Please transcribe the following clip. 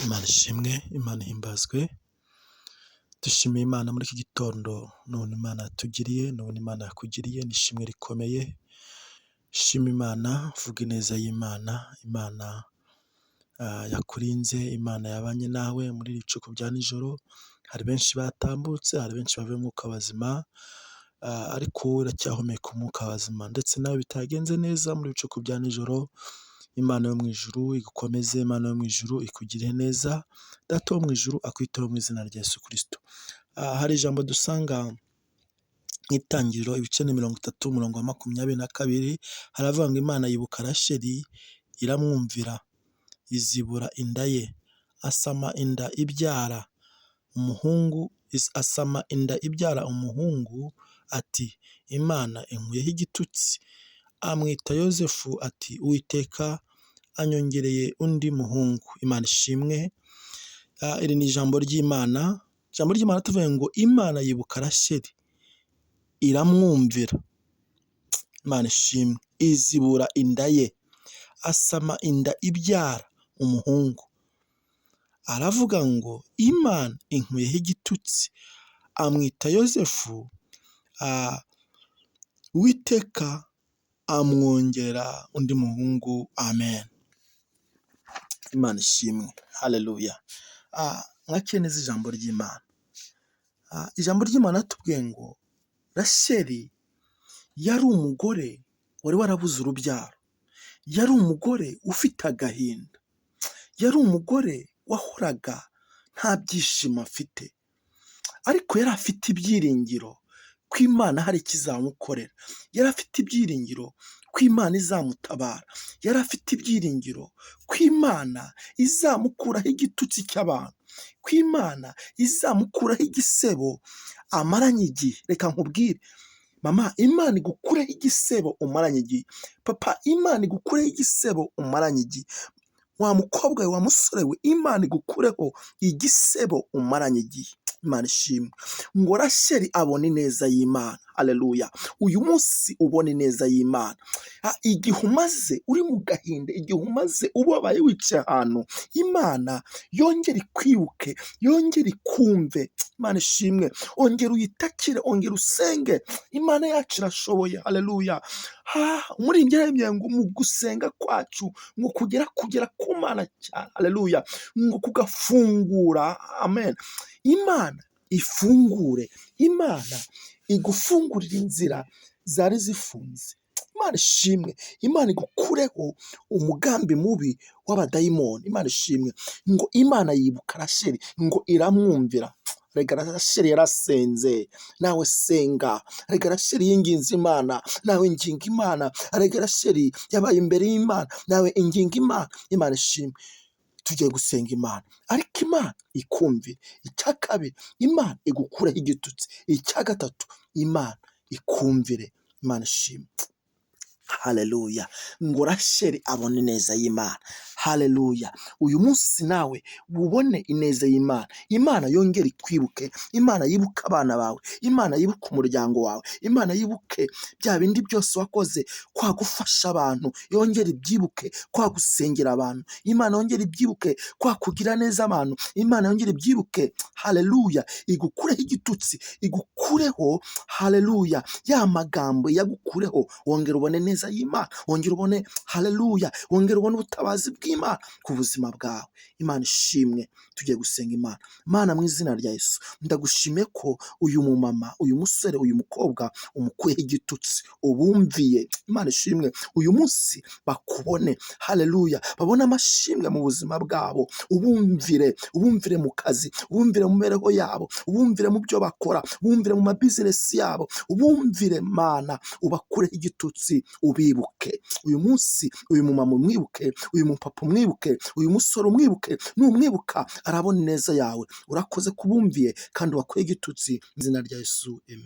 Imana ishimwe, Imana ihimbazwe, dushimiye Imana muri iki gitondo n'ubuntu Imana yatugiriye, n'ubuntu Imana yakugiriye, ni ishimwe rikomeye, shima Imana, vuga ineza y'Imana, Imana yakurinze, Imana yabanye nawe muri ibi bicuku bya nijoro, hari benshi batambutse, hari benshi bavuye mu mwuka w'abazima, ariko wowe uracyahumeka umwuka w'abazima, ndetse nawe bitagenze neza muri ibi bicuku bya nijoro, Imana yo mu ijuru igukomeze, Imana yo mu ijuru ikugirire neza, Data wo mu ijuru akwiteho mu izina rya Yesu Kristo. Hari ijambo dusanga mu Itangiriro ibice ni 30 umurongo wa 22, haravuga ngo Imana yibuka Rasheli iramwumvira, izibura inda ye, asama inda ibyara umuhungu, asama inda ibyara umuhungu, ati Imana inkuyeho igitutsi, amwita Yozefu ati Uwiteka anyongereye undi muhungu. Imana ishimwe. Iri ni ijambo ry'Imana, ijambo ry'Imana tuvuye ngo Imana yibuka Rasheli iramwumvira. Imana ishimwe. Izibura inda ye, asama inda ibyara umuhungu, aravuga ngo Imana inkuyeho igitutsi, amwita Yozefu, Uwiteka amwongera undi muhungu. Amen. Imana ishimwe. Haleluya. Mwakire neza ijambo ry'Imana. Ijambo ry'Imana ratubwiye ngo Rasheli yari umugore wari warabuze urubyaro, yari umugore ufite agahinda, yari umugore wahoraga nta byishimo afite, ariko yari afite ibyiringiro ko Imana hari icyo izamukorera, yari afite ibyiringiro ko Imana izamutabara, yari afite ibyiringiro ko Imana izamukuraho igitutsi cy'abantu, ko Imana izamukuraho igisebo amaranye igihe. Reka nkubwire mama, Imana igukureho igisebo umaranye igihe, papa, Imana igukureho igisebo umaranye igihe, wa mukobwa we, wa musore we, Imana igukureho igisebo umaranye igihe. Imana ishimwe. Ngo Rasheli abone ineza y'Imana. Haleluya. Uyu munsi ubone ineza y'Imana. Igihe umaze uri mu gahinda, igihe umaze ubabaye wicaye ahantu, Imana yongere ikwibuke, yongere ikumve. Imana ishimwe. Ongera uyitakire, ongera usenge. Imana yacu irashoboye. Haleluya. Umuririmbyi yaririmbye ngo mu gusenga kwacu ngo kugera ku Mana cyane. Haleluya. Ngo kugafungura. Amen. Imana ifungure, Imana igufungurira inzira zari zifunze. Imana ishimwe. Imana igukureho umugambi mubi w'abadayimoni. Imana ishimwe. Ngo Imana yibuka Rasheli, ngo iramwumvira. Rega Rasheli yarasenze, nawe senga. Rega Rasheli yinginze Imana, nawe inginga Imana. Rega Rasheli yabaye imbere y'Imana, nawe inginga Imana. Imana ishimwe. Tugiye gusenga Imana, ariko Imana ikumvire. Icya kabiri, Imana igukureho igitutsi. Icya gatatu, Imana ikumvire. Imana ishimwe. Haleluya. Ngo Rasheli abone ineza y'Imana. Haleluya. Uyu munsi nawe ubone ineza y'Imana. Imana yongere ikwibuke. Imana yibuke abana bawe. Imana yibuke umuryango wawe. Imana yibuke bya bindi byose wakoze, kwa gufasha abantu, yongere ibyibuke, kwa gusengera abantu. Imana yongere ibyibuke, kwa kugira neza abantu. Imana yongere ibyibuke. Haleluya. Igukureho igitutsi, igukureho, haleluya, ya magambo yagukureho, wongere ubone neza y'Imana, wongere ubone, haleluya, wongere ubone ubutabazi bw'Imana ku buzima bwawe. Imana ishimwe. Tugiye gusenga Imana. Mana, mu izina rya Yesu, ndagushimiye ko uyu mumama, uyu musore, uyu mukobwa umukuyeho igitutsi, ubumviye. Imana ishimwe. Uyu munsi bakubone, haleluya, babone amashimwe mu buzima bwabo. Ubumvire, ubumvire mu kazi, ubumvire mu mibereho yabo, ubumvire mu byo bakora, ubumvire mu mabizinesi yabo, ubumvire Mana, ubakureho igitutsi, ubibuke. Uyu munsi uyu mumama umwibuke, uyu mupapa umwibuke, uyu musore umwibuke. Numwibuka arabona ineza yawe. Urakoze kubumviye kandi wakuye igitutsi, mu izina rya Yesu, amen.